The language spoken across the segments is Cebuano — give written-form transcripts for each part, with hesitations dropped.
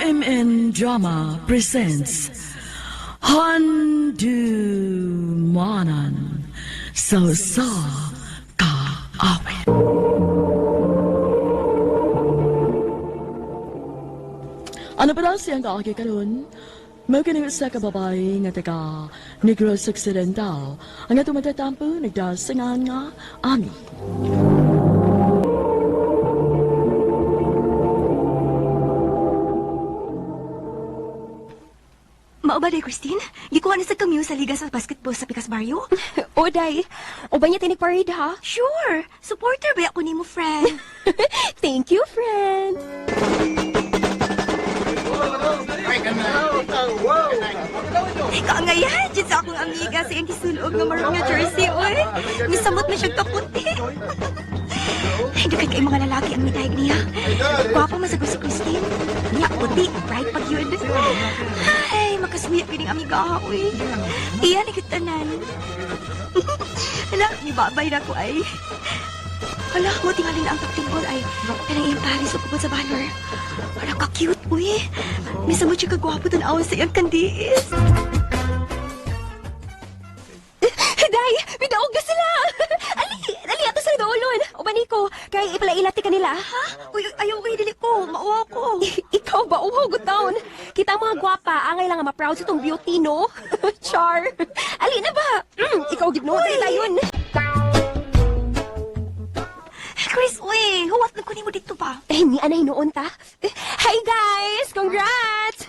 RMN Drama presents Handumanan sa sa Kaawit. Ano pa daw siyang kaagi karon? Mao kini usa ka babae nga taga Negros Occidental ang atong matatampo nagdasangan nga Ami. Mao ba day, Christine? Gikuha na sa kamyo sa liga sa basketball sa Pikas Barrio? Oday, uban niya tinig parade ha? Sure! Supporter ba ako nimo, friend? Thank you, friend. Kaangayan, dyan sa akong amiga sa iyang gisulog nga maroon nga jersey, oy. Misamot na siyang kaputi. Ay, dugay kay mga lalaki ang mitayag niya. Gwapo man sa si Christine. Niya, puti, bright pag yun. Ay, makasuya pining amiga, oy. Iya, ni tanan. Hala, mibabay na ko ay. Hala, mo tingali na ang captain ball ay. Kanang iyang paris upod sa banner. Hala, ka-cute, uy. Misamot siya kagwapo tanaw sa iyang kandiis. Day, bidaog na sila. Ali, ali ato sa doolon. Uban ko, kay ipalailati kanila, ha? Uy, uy, ayaw ko, dili ko. Mauwa ko. Ikaw ba uhaw good taon? Kita ang mga gwapa, angay lang nga ma-proud sa tong beauty, no? Char. Ali na ba? Ikaw gid no, dali tayon. Chris, uy, huwat na ko nimo dito pa. Eh, ni anay noon ta. Hi guys, congrats.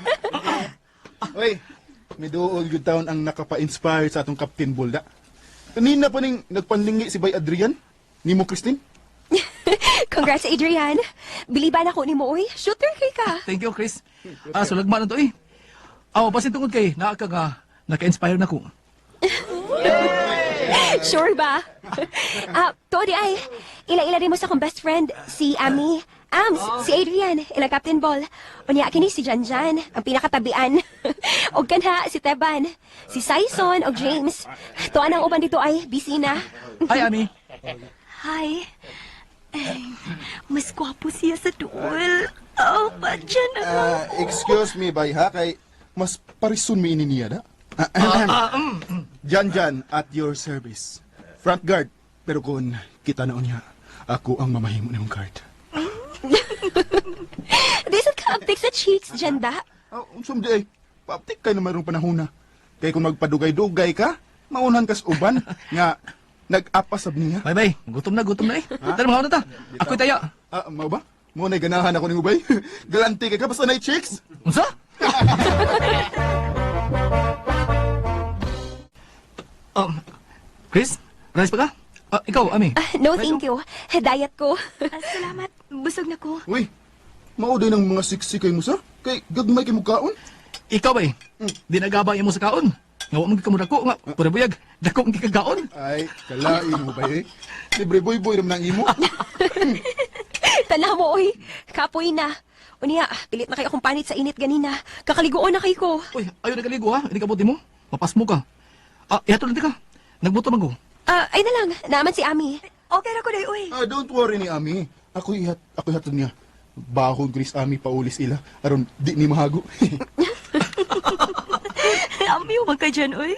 Oy, miduol gyud taon ang nakapa-inspire sa atong Captain Bulda. Kanina pa ning nagpanlingi si Bay Adrian? Nimo Christine? Congrats Adrian. Biliban ako nimo oy. Shooter kay ka. Thank you, Chris. Ah, so lagman na to eh. Aw, basin tungod kay naa ka nga naka-inspire na ko. Sure ba? Ah, to di ay. Ila-ila rin mo sa akong best friend, si Ami. Ams, si Adrian, ilang Captain Ball. Unya kini si Janjan, ang pinakatabian. Og kanha si Teban, si Saison og James. To anang uban dito ay busy na. Hi, Ami. Hi. Ay, mas gwapo siya sa duol. Oh, padyan na lang. Ah, excuse me Bay ha kay mas parison mi ini niya da. Jan Jan at your service. Front guard. Pero kung kita na unya, ako ang mamahimo nimong card. This is ka-uptick sa cheeks, Janda. Ah, unsam di ay. Paaptik kay na mayroong panahon na. Kay kung magpadugay-dugay ka, maunhan kas uban nga nag-apasab niya. Bye bye. Gutom na eh. Tara mga na ta. Ako'y taya. Ah, mao ba? Mo na ganahan ako ni Ubay. Galante kay ka basta na chicks. Unsa? um, Chris, rice pa ka? Ah, ikaw, Ami. Ah, no, thank you. Diet ko. Ah, salamat. Busog na ko. Uy, mao din ang mga siksi kay mo sir. Kay gagmay kay mukaon. Ikaw ba eh? Di nagabang imo sa kaon. Nga wa man gyud ka mo dako nga pura buyag. Dako ang gikagaon. Ay, kalain mo ba eh. Libre boy boy naman ang imo. Tanaw mo, oy. Kapoy na. Unya, pilit na kayo akong panit sa init ganina. Kakaliguon na kayo ko. Uy, ayo nagaligo ha. Hindi ka buti mo. Mapasmo ka. Ah, ihatod lang ka. Nagbuto man ko. Ah, ay na lang. Naaman si Ami. Okay ra ko day, uy. Ah, don't worry ni Ami. Ako ihat, ako ihatod niya. Bahon Chris Ami paulis ila aron di ni mahago. Ami, huwag ka dyan, uy.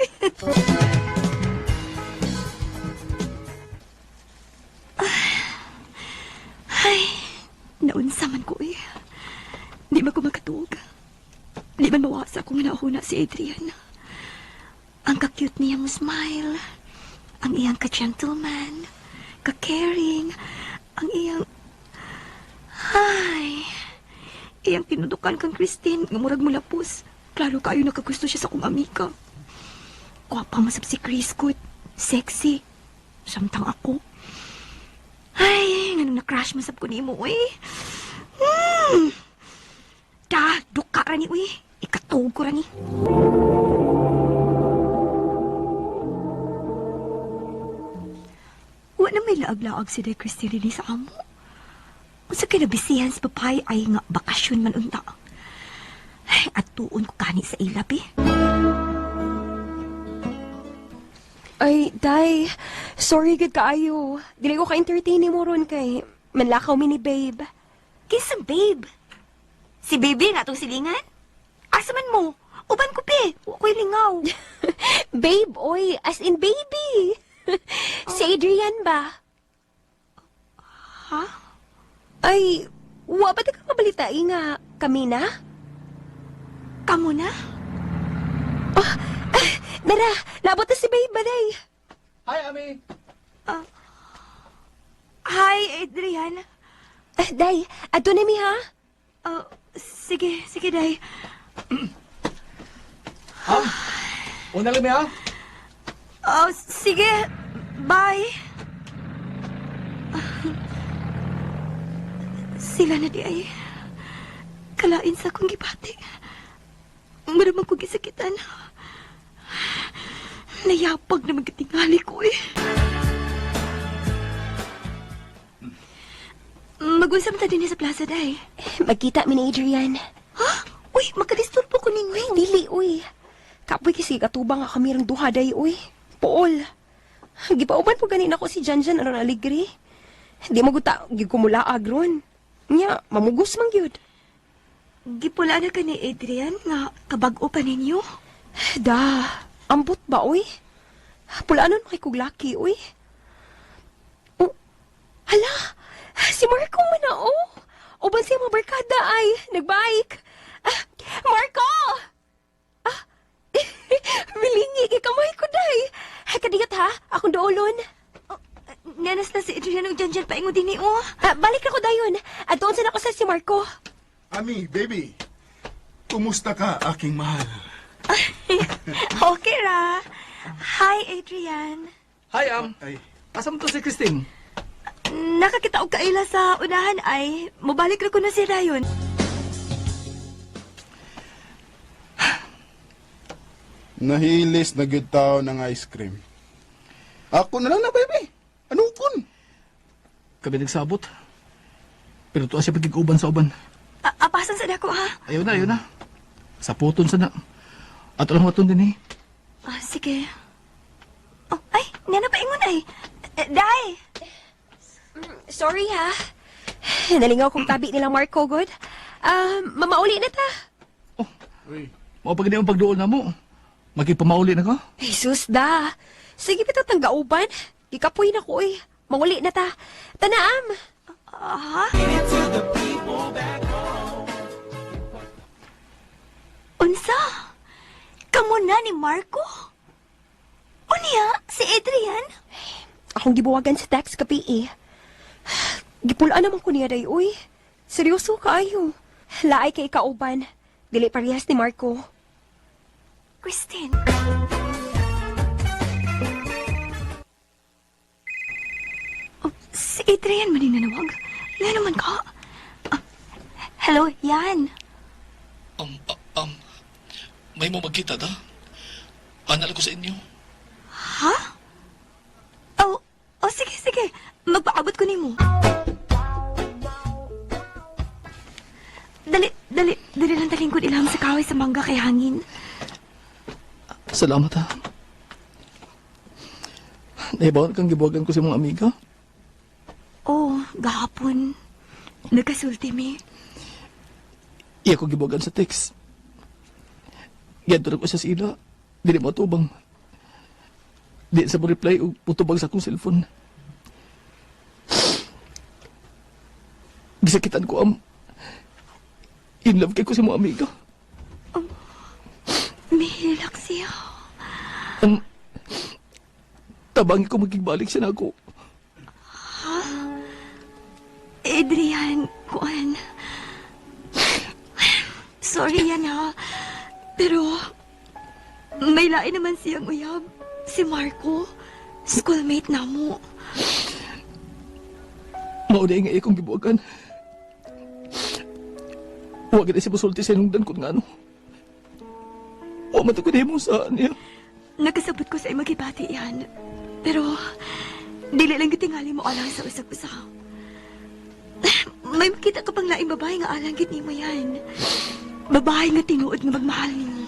Ay, naunsa man ko, uy. Di man ko makatuog. Di man mawasa kung nauna si Adrian. Ang ka-cute niya mo smile. Ang iyang ka-gentleman. Ka-caring. Ang iyang... Ay... Iyang tinudukan kang Christine, nga murag mulapos. Klaro kayo nakagusto siya sa akong amiga. Gwapa masab si Chris good. Sexy. Samtang ako. Ay, nganong na-crush masab ko nimo, uy. Da, duka ra ni, uy. Ikatog ko ra ni. Wa na may laag-laag si Day Christine rin sa amo. Unsa kay nabisihan si papay ay nga bakasyon man unta. Ay, atuon ko kani sa ilap eh. Ay, Day. Sorry gud kaayo. Dili ko ka-entertain ni mo ron kay manlakaw mi ni babe. Kinsa babe? Si baby nga atong silingan? Asa man mo? Uban ko pe. Wa ko'y lingaw. Babe, oy, as in baby. Si Adrian ba? Ha? Ay, wa ba ka kabalita eh, nga kami na? Kamo na? Dara, nabot na si babe ba day? Hi, Ami. Hi, Adrian. Ah, day, adto na mi ha? Oh, sige, sige, day. Am, una lang mi ha. Oh, sige. Bye. Sila na di ay. Kalain sa akong gibati. Maramang ko gisakitan. Nayapag na magkatingali ko eh. Mag-usap ta din sa plaza, day. Magkita mi ni Adrian. Ha? Uy, makadisturbo ko ninyo. Dili, uy. Kapoy kasi katubang nga kami rang duha day, uy. Pool. Gipauban po ganin ako si Janjan aron aligre. Di mo guta, gigumulaag ron. Nya, mamugos man gyud. Gipula na ka ni Adrian nga kabag-o pa ninyo. Da, ambot ba, uy? Pula nun makikuglaki, uy. Oh, hala, si Marco man na, oh. Uban siya mga barkada ay, nagbike. Ah, Marco! Ah, milingi, kamay ko, day. Ay, kadiyot ha, akong doolon. Oh, nanas na si Adrian og Janjan paingon din ni oh. Ah, balik ako dayon. At doon sa ako sa si Marco. Ami, baby. Kumusta ka, aking mahal? Okay ra. Hi, Adrian. Hi, Am. Ay, Asa mo to si Christine? Nakakita og kaila sa unahan ay mobalik ra ko na si Rayon. Nahilis na gyud tao ng ice cream. Ako na lang na, baby. Ano kun? Kami nagsabot. Pero tuwa siya pagkiguban sa uban. Apasan sa dako ha. Ayaw na, ayaw na. Sa puton sana. At alam mo itong din eh. Ah, sige. Oh, ay, nana paingon ay. Eh, Day. Sorry ha. Nalingaw kong tabi nila Marco, good. Ah, mamauli na ta. Oh, Uy. mao pag ang pagduol na mo. Magipamauli na ka. Jesus da. Sige pita tanggauban. Gikapoy na ko eh. Manguli na ta. Tanaam. Ah. Unsa? Kamo na ni Marco? Unya, si Adrian? Akong gibuwagan sa text kapi eh. Gipulaan naman ko niya day, uy. Seryoso kaayo. Laay kay kauban. Dili parehas ni Marco. Christine. Oh, si Adrian man yung nanawag. Nga naman ka. Ah, hello, Yan. Um, um, may mo magkita ta? Anal ko sa inyo. Ha? Oh, oh sige, sige. Magpaabot ko nimo. Dali, dali, dali lang talingkod ilahang sa kahoy sa mangga kay hangin. Salamat ha. Naibawan kang gibuwagan ko sa mga amiga. Oh, gahapon. Nagkasulti mi. Iya ko gibuwagan sa text. Giadto ko siya sa ila. Dili mo atubang. Di sa mo reply o putubag sa akong cellphone. Gisakitan ko am. In love kay ko sa mga amiga. Mihilak siya. Ang tabangi ko magigbalik siya na ako. Adrian, kuan. Sorry yan ha. Pero, may lain naman siyang uyab. Si Marco, schoolmate na mo. Mao di nga ikong gibuwagan. Huwag na siya musulti sa inungdan kung ngano. Huwag man to mo sa niya. Nagkasabot ko sa imong gibati yan. Pero, dili lang gitingali mo alang sa usag-usa. May makita ka pang laing babae nga alang gid nimo yan. Babae nga tinuod nga magmahal nimo.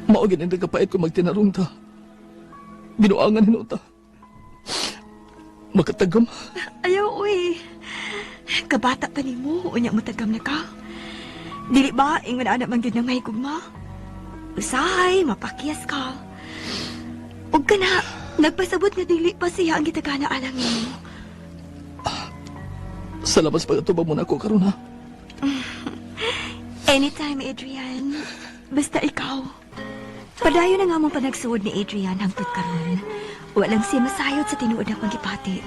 Mao gid ang nagkapait ko magtinarong ta. Binuangan hinuta. Makatagam. Ayaw, uy. Kabata pa nimo, unya mo tagam na ka. Dili ba, ingon ana man gyud nang mahigugma? Usahay, mapakyas ka. Ug kana, nagpasabot nga dili pa siya ang gitagana alang nimo. Salamat sa pag-atubang mo na ako karon ha. Anytime, Adrian. Basta ikaw. Padayon na nga mong panagsuod ni Adrian hangtod karon. Walang siya masayod sa tinuod na pagipati.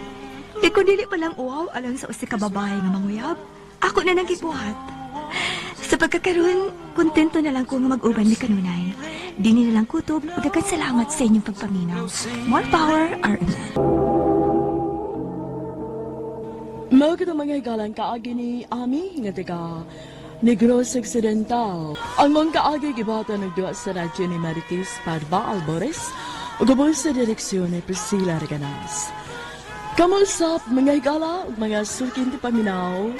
Di ko dili pa lang uwaw alang sa usa ka babae nga manguyab. Ako na nang gibuhat. Sa pagkakaroon, kontento na lang ko nga mag-uban ni kanunay. Dini na lang kutob, ug daghan salamat sa inyong pagpaminaw. More power, RMN. Mao kitong mga higalang kaagi ni Ami nga taga Negros Occidental. Ang mong kaagi gibata nagduwa sa radyo ni Marites Parva Albores ug ubos sa direksyon ni Priscilla Reganas. Kamusap mga higala ug mga sukin ti paminaw,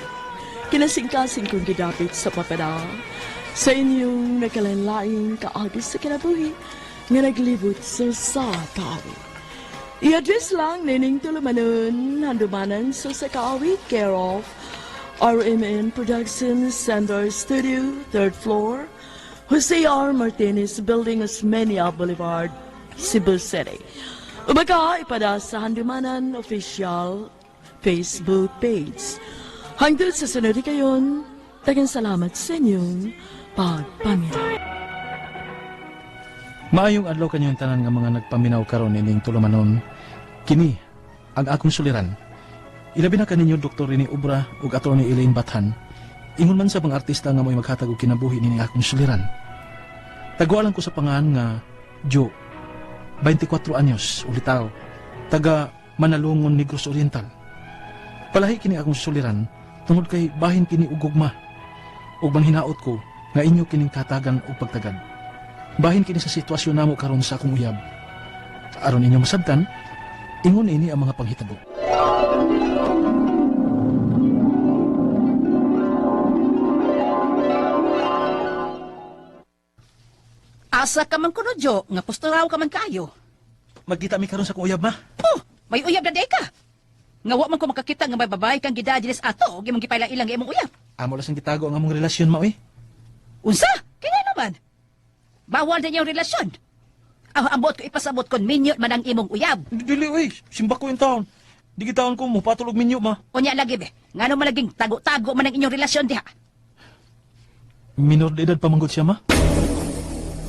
kinasingkasing kong gidapit sa papada sa inyong nakalain-laing kaagi sa kinabuhi nga naglibot sa sa kaawit. I-address lang nining tulumanon, handumanan sa Sakawi, care of RMN Production Center Studio, third floor, Jose R. Martinez Building, Osmeña Boulevard, Cebu City. Ubaga, ipada sa Handumanan Official Facebook page. Hangtod sa sunod kayon, tagang salamat sa inyong pagpaminaw. Maayong adlaw kanyang tanan nga mga nagpaminaw karon ining tulumanon. Kini ang akong suliran. Ilabi na kaninyo Dr. Rene Obra ug Attorney Elaine Bathan. Ingon man sa mga artista nga mo'y maghatag og kinabuhi nining akong suliran. Tagualan ko sa pangan nga Joe, 24 anyos, ulitaw, taga Manalungon, Negros Oriental. Palahi kini akong suliran tungod kay bahin kini og gugma ug manghinaot ko nga inyo kining katagan ug pagtagad. Bahin kini sa sitwasyon namo karon sa akong uyab. Aron inyo masabtan, ingon ini ang mga panghitabo. Asa ka man kuno, Jo, nga pusturaw ka man kaayo. Magkita mi karon sa akong uyab, ma. Oh, may uyab na day ka. Nga wa man ko makakita nga may babae kang gidad dinis ato ug imong gipailang-ilang nga imong uyab. Amo lang sang gitago ang among relasyon, ma, oy. Unsa? Kaya naman. Bawal na niyang relasyon. Ang ambot ko ipasabot kon minyo man ang imong uyab. Dili, oy. Simba ko yung taon. Di gitaon ko mo, patulog minyo, ma. Unya lagi be, ngano man laging tago-tago man ang inyong relasyon diha. Minor de edad pa manggod siya, ma.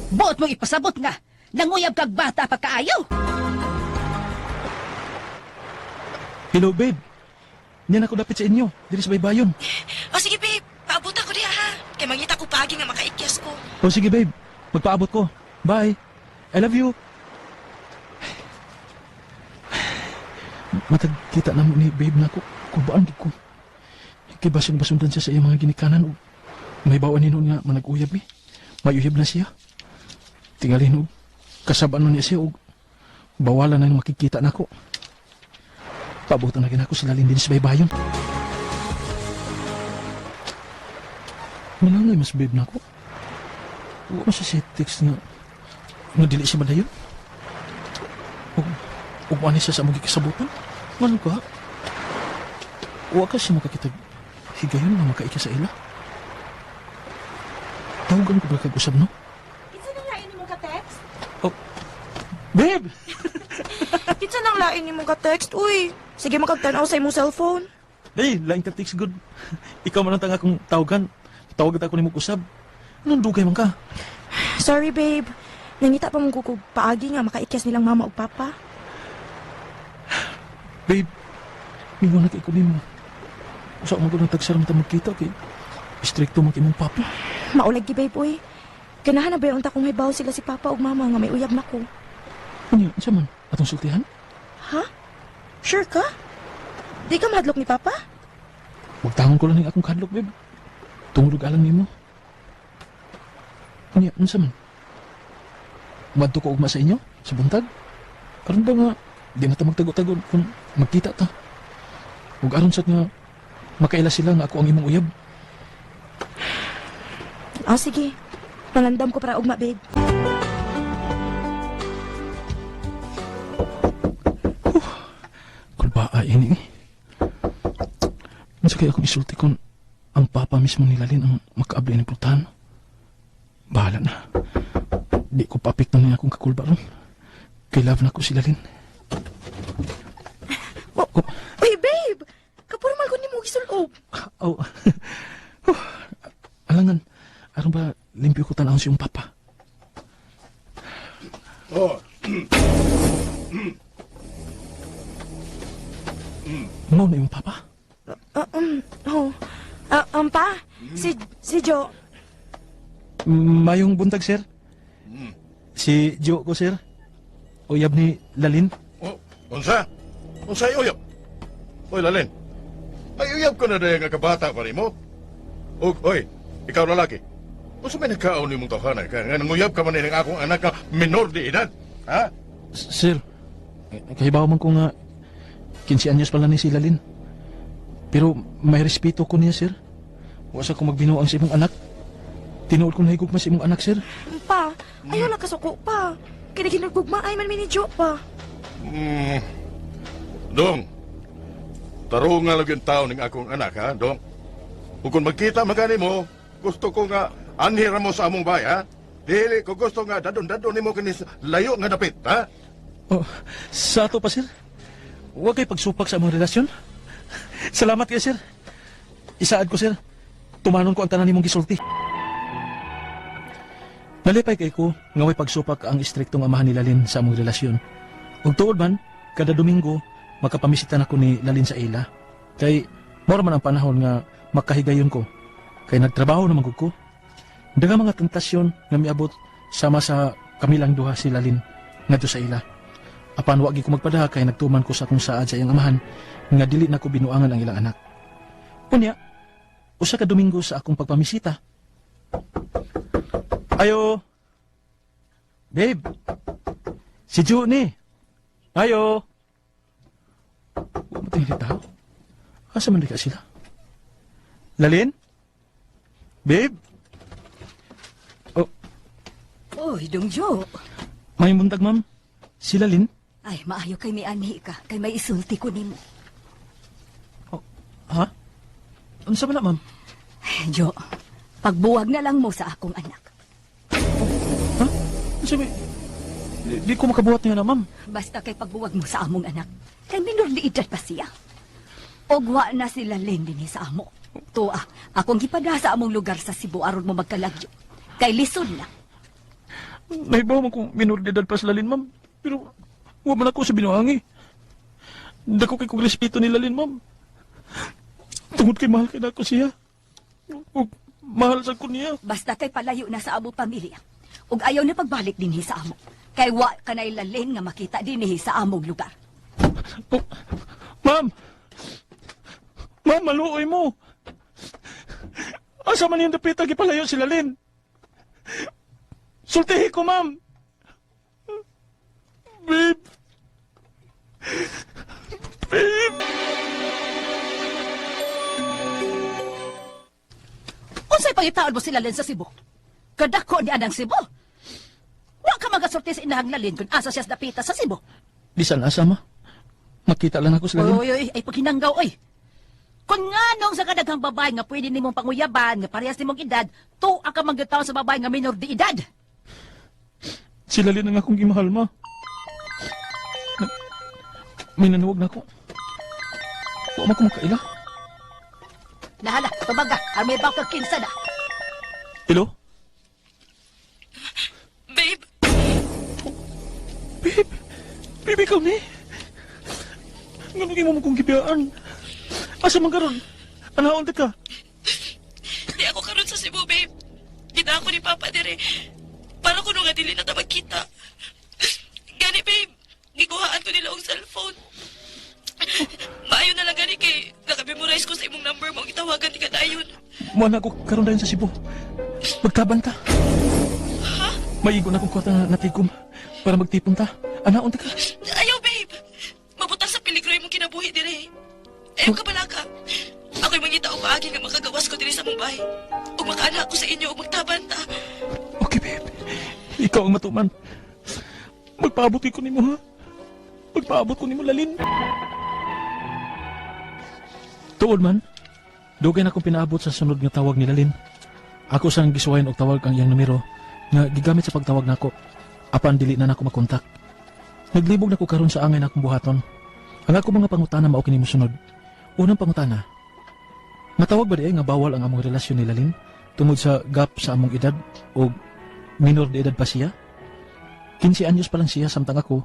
Buot mong ipasabot nga nanguyab kag bata pa kaayo. Hello, babe. Niyan ako dapit sa inyo. Dili sa baybayon. O sige babe, paabot ako diha ha. Kay mangita ko paagi nga makaikyas ko. O sige, babe. Magpaabot ko. Bye. I love you. Matag kita na mo ni babe na ako. Kubaan gid ko. Kay basin basundan siya sa iyang mga ginikanan. Ug may bawan ni noon nga manag-uyab mi. May uyab na siya. Tingalin og kasabaan man niya siya og bawalan na yung makikita nako. Paabotan na ginako sa lalin din sa baybayon. Manangay mas babe nako. Wa man siya sa text nga nga dili siya madayon. Ug ug ani siya sa among gikasabutan. Ngano ka? Wa ka siya makakitag higayon nga makaika sa ila. Tawagan ko ba kag-usab no? Kinsa nang lain nimo ka text? Oh, babe! Kinsa nang lain nimo ka text? Uy, sige makagtan-aw sa imong cellphone. Hey, laing ka text good. Ikaw man ang tanga akong tawagan. Tawagan ako nimo usab. Anong dugay man ka? Sorry babe. Nangita pa mong kukog paagi nga makaikyas nilang mama ug papa. Babe, mingon na kay ko nimo. Usa man ko nang tagsaram ta magkita kay strikto man kay imong papa. Maulag gi babe uy. Ganahan na ba yung unta kung hibaw sila si papa ug mama nga may uyab na ko. Unya, unsa man? Atong sultihan? Ha? Sure ka? Di ka mahadlok ni papa? Magtangon ko lang ning akong kadlok, babe. Tungod og alang nimo. Unya, unsa man? Madto ko ugma sa inyo sa buntag. Aron ba nga di na ta magtago-tago kung magkita ta. Ug aron sad nga makaila sila nga ako ang imong uyab. Ah, sige. Panandam ko para ugma babe. Kulbaa ini. Unsa Unsa kay akong isulti kung ang papa mismo ni Lalin ang makaabli ni pultahan? Bahala na. Di ko paapekto niya akong kakulba ron. Kay love na ko si Lalin. Oh, uy, babe! Kapurmal ko nimo gisulob. Oh. Huh. Alangan, aron ba limpyo ko tan-awon si iyong papa? Oh, Mao na iyong papa? Oh. Pa, si Jo. Mayong buntag, sir. Si Joe ko, sir. Uyab ni Lalin. oh, unsa? Unsa ay uyab? Oy, Lalin. Ay uyab ko na dahil nga kabata pa nimo. Og, oy, ikaw lalaki. Unsa may nagkaon nimong tawhana ka nga nanguyab ka man ning akong anak nga minor de edad? Ha? Sir, kahibaw man ko nga 15 anyos pala ni si Lalin. Pero may respeto ko niya, sir. Wa sa ko magbinuang sa imong anak. Tinuod ko nahigugma sa imong anak, sir. Pa, ayaw lang kasuko pa. Kaya ginagugmaay man mi ni Jo pa. Mm. Dong. Tarungan lang yung tao ning akong anak ha, Dong. Ug kung magkita man gani mo, gusto ko nga anhira mo sa among bay, ha? Dili ko gusto nga dadon-dadon nimo kini sa layo nga dapit, ha? Oh, sa ato pa, sir. Huwag kay pagsupak sa among relasyon. Salamat kayo, sir. Isaad ko, sir. Tumanon ko ang tanan nimong gisulti. Nalipay kay ko nga way pagsupak ang istriktong amahan ni Lalin sa among relasyon. Ug tuod man, kada Domingo makapamisitan ako ni Lalin sa ila. Kay mao man ang panahon nga makahigayon ko. Kay nagtrabaho naman gud ko. Daghang mga tentasyon nga miabot sama sa kamilang duha si Lalin ngadto sa ila. Apan wa gyud ko magpadaha kay nagtuman ko sa akong saad sa iyang amahan nga dili na ko binuangan ang ilang anak. Unya, usa ka Domingo sa akong pagpamisita. Ayo. Babe. Si Ju ni. Ayo. Wa mo tingin tao. Asa man di ka sila? Lalin? Babe? Oh, Oy, Dong Jo. may buntag ma'am. Si Lalin? Ay, maayo kay may anhi ka, kay may isulti ko nimo. Oh, ha? Unsa ba na ma'am? Ay, Jo, pagbuwag na lang mo sa akong anak. Ha? Unsa ba? Di ko makabuhat niya na ma'am. Basta kay pagbuwag mo sa among anak, kay minor di edad pa siya. Ogwa na sila Len dinhi sa amo. Tuwa, akong gipada sa among lugar sa Cebu aron mo magkalagyo. Kay lisod na. Nahibaw man kung minor de edad pa si Lalin, ma'am. Pero wa man ako sa binuangi. Dako kay kong respeto ni Lalin, ma'am. Tungod kay mahal kay nako siya. Ug mahal sa ko niya. Basta kay palayo na sa amo pamilya. Ug ayaw na pagbalik dinhi sa amo. Kay wa kanay Lalin nga makita dinhi sa among lugar. Oh, ma'am! Ma'am, maluoy mo! Asa man yung dapita gipalayo si Lalin? Sultihi ko, ma'am! Babe! Babe! Unsay pangitaon mo sila Len sa Cebu? Kadako ni anang Cebu. Wa ka magasulti sa inahang Lalin kung asa siya sa dapita sa Cebu. Bisan asa, ma. Makita lang ako sa Lalin. Oy, oy, ay paghinanggaw, oy. Kung nga nung sa kadaghang babae nga pwede nimong panguyaban, nga parehas nimong edad, tuwa ka manggitaon sa babae nga minor de edad. Si Lalin ang akong gimahal, ma. May nanuwag na ako. Wa man ko makaila. Nahala, tumaga, ang may baka kinsa na. Hello? Babe, Babe! Babe, ikaw ni! Nga mo kong gibiyaan? Asa man karon? Anaon ka? di ako karon sa Cebu, babe. Kita ako ni Papa dire. Para kuno nga dili na ta magkita. Gani, babe. Gikuhaan ko nila og cellphone. Maayo na lang gani kay naka-memorize ko sa imong number mo ang gitawagan di ka dayon. Muana ko karon dayon sa Cebu. Magtaban ta. Maigo na akong kwarta na natigom para magtipon ta. Anaon ta ka? Ayaw, babe. Mabutang sa peligro imong kinabuhi dire. Ayaw ka balaka. Ako'y mangita og paagi nga makagawas ko diri sa Mumbai. Ug makaana ko sa inyo ug magtaban ta. Okay, babe. Ikaw ang matuman. Magpaabot ko nimo ha. Magpaabot ko nimo lalin. Tuod man, Dugay na akong pinaabot sa sunod nga tawag ni Lalin. Ako sang gisuwayan og tawag ang iyang numero nga gigamit sa pagtawag nako. Apan dili na nako makontak. Naglibog na ko karon sa angay na akong buhaton. Ang ako mga pangutana mao kini mosunod. Unang pangutana. Matawag ba diay nga bawal ang among relasyon ni Lalin tungod sa gap sa among edad o minor de edad pa siya? 15 anyos pa lang siya samtang ako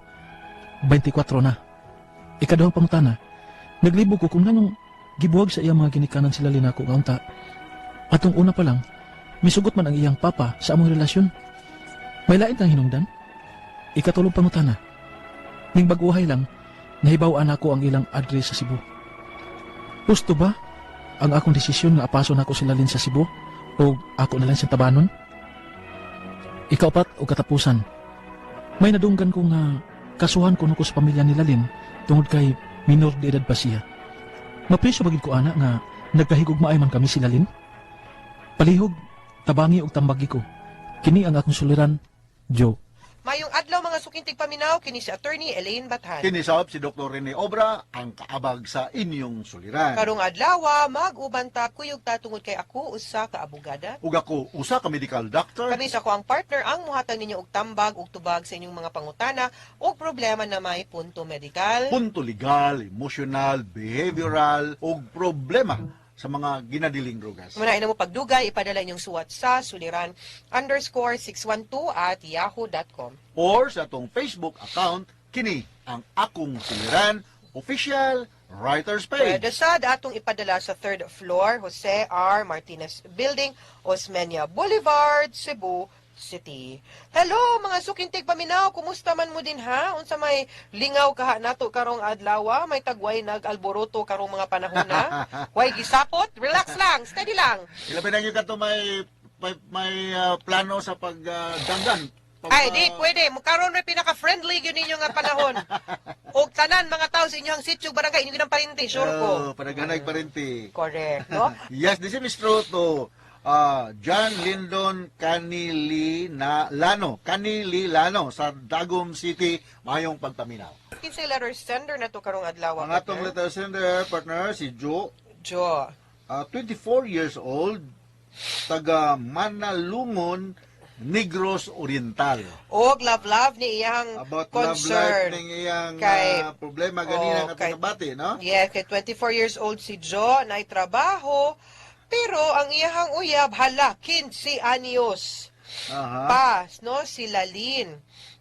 24 na. Ikaduhang pangutana. Naglibog ko kung nganong gibuwag sa iyang mga ginikanan sila linako nga unta. Atong una pa lang, misugot man ang iyang papa sa among relasyon. May lain kang hinungdan? Ikatulong pangutana. Ning baguhay lang, nahibaw-an ako ang ilang address sa Cebu. Gusto ba ang akong desisyon nga apaso nako sila Lin sa Cebu o ako na lang siyang tabanon? Ikaupat o katapusan, may nadunggan ko nga kasuhan kuno ko sa pamilya nila Lin tungod kay minor de edad pa siya. Mapresyo bagid ko ana nga nagkahigugmaay man kami sila Lin. Palihog, tabangi og tambagi ko. Kini ang akong suliran, Joe. Mayong adlaw, mga sukintig paminaw, kini si Attorney Elaine Bathan. Kinisab si Dr. Rene Obra ang kaabag sa inyong suliran. Karong adlaw, mag-uban ta, kuyog ta tungod kay ako usa ka abogada. Ug ako usa ka medical doctor. Kami sa ako ang partner ang muhatag ninyo og tambag ug tubag sa inyong mga pangutana ug problema na may punto medikal. Punto legal, emotional, behavioral ug problema sa mga ginadiling drogas. Muna ina mo pagdugay, ipadala inyong suwat sa suliran_612@yahoo.com. Or sa atong Facebook account, kini ang Akong Suliran Official Writers Page. Pwede sad atong ipadala sa third floor, Jose R. Martinez Building, Osmeña Boulevard, Cebu City. Hello mga sukintig paminaw, kumusta man mo din ha? Unsa may lingaw kaha nato karong adlaw? May tagway nag-alboroto karong mga panahon na? Way gisapot? Relax lang, steady lang. Ilabi na gyud kato may plano sa pagdanggan. Ay, di pwede. Karon may pinaka-friendly gyud ninyo nga panahon. Og tanan mga tao sa inyong sitio barangay inyo gyud ang parinti, sure ko. Oh, panaghanay parinti. Correct, no? Yes, this is Mr. to John Lyndon Canililano, Canililano sa Dagum City, mayong pagpaminaw. Kinsay letter sender na to karong adlaw? Ang atong letter sender partner si Joe, Joe. 24 years old, taga Manalungon, Negros Oriental. Og love love ni iyang About love life concern. ning iyang Kay- problema ganina Oh, nga nabati, no? Yes, kay 24 years old si Joe, naay trabaho, pero ang iyang uyab hala 15 anyos. Aha. Pa, no, si Lalin.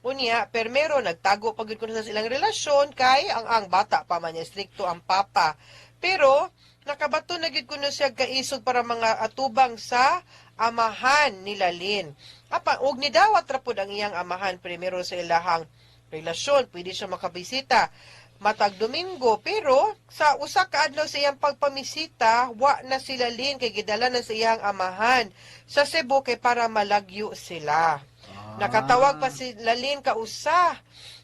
Unya, permero nagtago pa gyud kuno sa silang relasyon kay ang bata pa man niya, strikto ang papa. Pero nakabato na gyud kuno siya kaisog para mga atubang sa amahan ni Lalin. Apa og nidawat ra pud ang iyang amahan primero sa ilahang relasyon, pwede siya makabisita matag Domingo, pero sa usa ka adlaw sa iyang pagpamisita, wa na sila Lin kay gidala na sa iyang amahan sa Cebu kay para malagyo sila. Nakatawag pa si Lalin kausa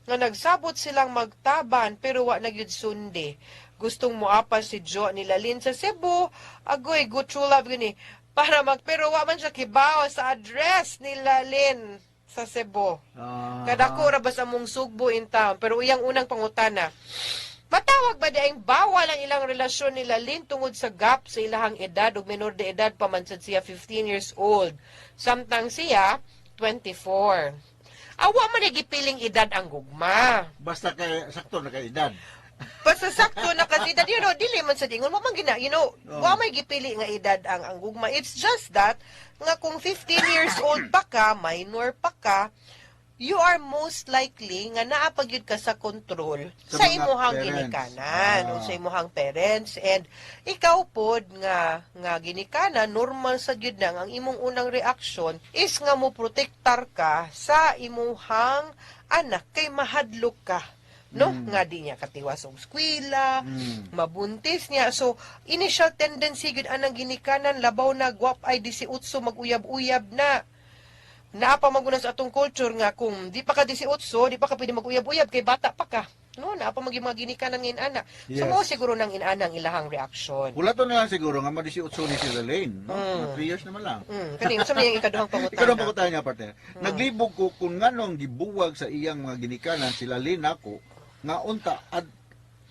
nga nagsabot silang magtaban pero wa na gyud sundi. Gustong moapa si Jo ni Lalin sa Cebu, agoy good true love gini para mag pero wa man siya kibaw sa address ni Lalin sa Cebu. Kadako ra ba sa among sugbo in town, pero iyang unang pangutana. Matawag ba di ang bawal ang ilang relasyon nila Lin tungod sa gap sa ilahang edad ug menor de edad pa man sad siya, 15 years old? Samtang siya 24. Awa man ay gipiling edad ang gugma. Basta kay sakto na kay edad. Basta sakto na kasi edad, dili man sa dingon, wa man gina, Oh. wa may gipili nga edad ang gugma. It's just that nga kung 15 years old pa ka, minor pa ka, you are most likely nga naa pa gyud ka sa control Sa sa, mga imuhang parents. ginikanan o sa imuhang parents, and ikaw pod nga ginikanan, normal sa gyud nang ang imong unang reaction is nga mo protektar ka sa imuhang anak kay mahadlok ka, no, nga di niya katiwas og eskwela, mabuntis niya. So initial tendency gyud anang ginikanan, labaw na gwap ay 18, maguyab-uyab na. Naa pa man gud na sa atong culture nga kung di pa ka 18, di pa ka pwede mag-uyab-uyab kay bata pa ka. No, naa pa magyud mga ginikanan nga inana. So Yes. mao siguro nang inana ang ilahang reaction. Wala to na lang siguro nga ma-18 ni sila Lane, no? Mga 3 years naman lang. Kani unsa may iyang ikaduhang pangutana? Ikaw ang pangutana niya, partner. Naglibog ko kung nganong gibuwag sa iyang mga ginikanan sila Lane ako nga unta ad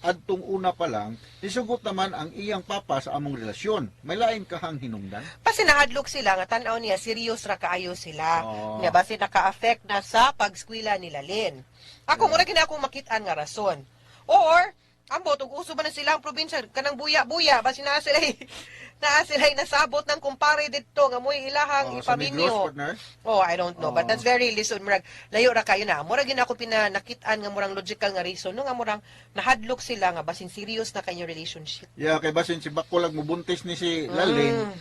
adtong una pa lang, nisugot naman ang iyang papa sa among relasyon. May lain kahang hinungdan? Kasi nahadlok sila nga tan-aw niya serious ra kaayo sila. Oo. Nga basi naka-affect na sa pagskwela nila Lin. Ako mura gina akong makit-an nga rason. Or ambot ug uso ba na sila ang probinsya kanang buya-buya basi naa sila naa sila nasabot ng kumpare didto nga mo'y ilahang Oh, sa Negros, ipaminyo. partner? Oh, I don't know, but Oo. that's very lisod murag layo ra kayo na. Murag gina ako pinanakit-an nga murang logical nga reason no nga murang nahadlok sila nga basin serious na kanyo relationship. Yeah, kay basin si Bakulag mubuntis ni si Lalin,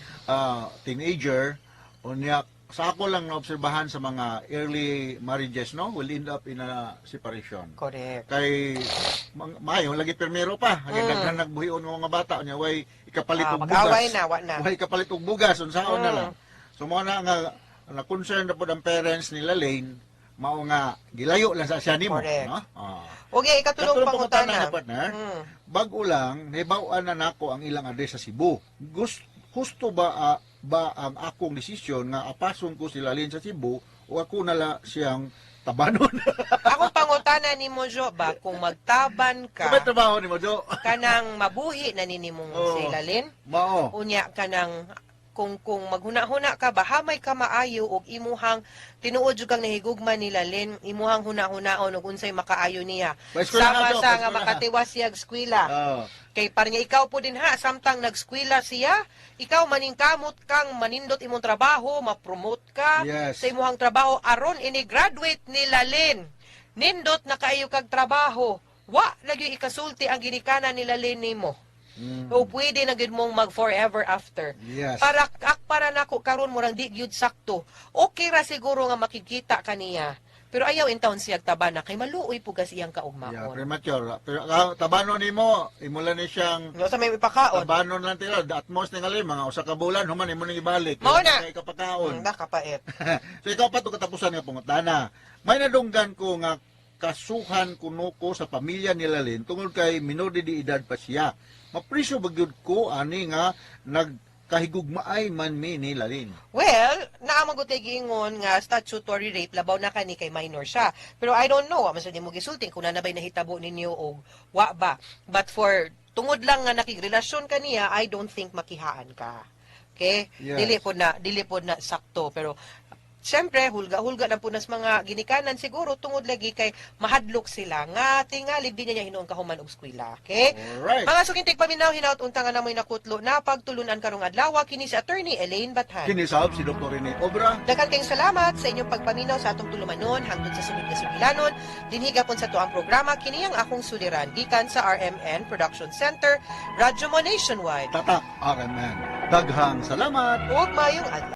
teenager, unya sa ako lang naobserbahan sa mga early marriages, no, will end up in a separation. Correct. Kay maayo lagi permero pa, hanggang daghan nagbuhion ng mga bata unya way ikapalit Ah, og bugas. mag-away na, wa na. Way ikapalit og bugas unsaon na lang. So mo na nga na concern na pod ang parents ni Lalaine mao nga gilayo lang sa siya nimo, Correct. no? Ah. Okay, ikatulong Katulong pangutana pangutana. niya, partner. Bago lang, nahibaw-an na nako ang ilang address sa Cebu. Husto ba ba ang akong desisyon nga apason ko si Lalin sa Cebu o ako nala siyang tabanon? Akong pangutana ni mo Jo ba kung magtaban ka Kabay trabaho ni mo, Jo. kanang mabuhi na ninimong Oo. si Lalin, Mao. unya kanang kung maghuna-huna ka ba hamay ka maayo og imuhang tinuod jud kang nahigugma ni Lalin, imuhang huna-hunaon og unsay makaayo niya. Pa-eskwela Sama na, Jo, sa nga pa-eskwela. makatiwas siya og eskwela. Oo. Kay para niya ikaw po din ha, samtang nagskwela siya, ikaw maningkamot kang manindot imong trabaho, ma-promote ka Yes. sa imuhang trabaho aron ini-graduate ni Lalin. Nindot na kaayo kag trabaho. Wa lagi ikasulti ang ginikanan ni Lalin nimo. O pwede na gyud mong mag forever after. Yes. Para ak para nako karon murang di gyud sakto. Okay ra siguro nga makikita kaniya. Pero ayaw in town siya tabana kay maluoy pugas iyang Yeah, kaugmaon. premature. Pero tabano nimo, imula ni siyang No sa may ipakaon. tabanon lang tila, at most ningali mga usa ka bulan human imo ning ibalik. Mao na. Kay kapakaon. Nakapait. So ikaw pa to katapusan nga pangutana. May nadunggan ko nga kasuhan kuno ko sa pamilya nila Lin tungod kay minor de edad pa siya. Mapriso ba gyud ko ani nga nagkahigugmaay man mi ni Lalin? Well, naamagot kay giingon nga statutory rape labaw na kani kay minor siya. Pero I don't know, wa man sa nimo gisulti kung na ba'y nahitabo ninyo og wa ba. But for tungod lang nga nakigrelasyon kaniya, I don't think makihaan ka. Okay? Yes. Dili pod na sakto pero siyempre, hulga-hulga lang po nas mga ginikanan siguro tungod lagi kay mahadlok sila nga tingali di niya hinuon kahuman og eskwela. Okay? Alright. Mga sukintig paminaw hinaut unta nga namoy nakutlo na pagtulunan karong adlaw kini si Attorney Elaine Bathan. Kinisab si Dr. Rene Obra. Daghan kayong salamat sa inyong pagpaminaw sa atong tulumanon hangtod sa sunod na sugilanon. Dinhi gapon sa tuang programa kini ang akong suliran gikan sa RMN Production Center, Radyo Mo Nationwide. Tatak RMN. Daghang salamat. Ug maayong adlaw.